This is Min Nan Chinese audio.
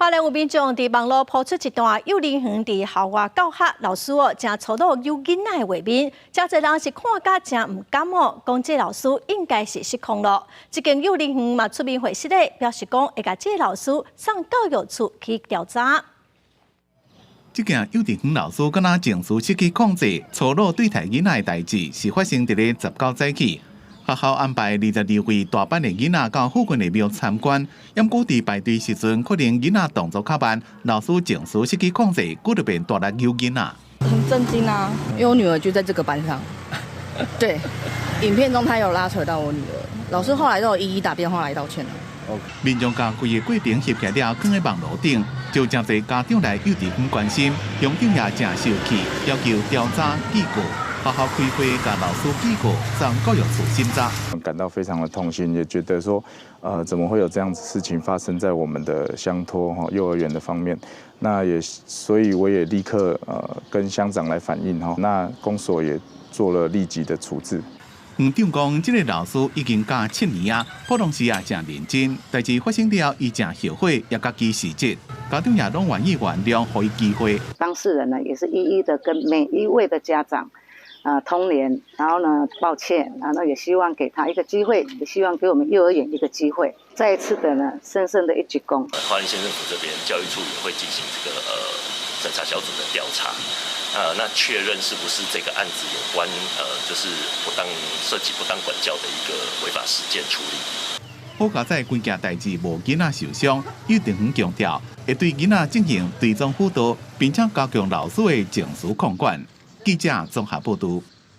花蓮有民眾佇網路 po 出一段幼兒園佇校外教學老師哦，誠粗魯毆囡仔的畫面，誠濟人是看甲誠毋甘哦，講這老師應該是失控咯。這間幼兒園嘛出面回釋咧，表示講會共這老師送教育處去調查。這件幼稚園老師敢若情緒失去控制，粗魯對待囡仔的代誌，是發生佇咧19早起。學校安排22位大班的囡仔到附近的廟參觀，毋過佇排隊時陣，可能囡仔動作較慢，老師情緒失去控制，閣就變大力毆囡仔。很震驚啊，因為我女兒就在這個班上。對，影片中他有拉扯到我女兒，老師後來都有一一打電話來道歉了。民眾共規個過程翕起來了，囥佇網路頂，就誠濟家長來幼稚園關心，鄉長也誠受氣，要求調查記過。學校開會，共老師記過，送教育處審查。感到非常的痛心，也覺得說，怎麼會有這樣子事情發生在我們的鄉托哈幼兒園的方面？那也，所以我也立刻跟鄉長來反映哈，那公所也做了立即的處置。園長講，這個老師已經教7年啊，普通時也誠認真，代誌發生了，伊誠後悔，也家己辭職。家長也攏願意原諒，予伊機會。當事人呢，也是一一的跟每一位的家長啊，通聯，然後呢，抱歉，然後也希望給他一個機會，也希望給我們幼兒園一個機會，再一次的呢，深深的一鞠躬。花蓮縣政府這邊教育處也會進行這個審查小組的調查，那確認是不是這個案子有關就是不當涉及不當管教的一個違法事件處理。好佳哉規件代誌無囡仔受傷，幼稚園強調會對囡仔進行追蹤輔導，並且加強老師的情緒控管。記者綜合報導。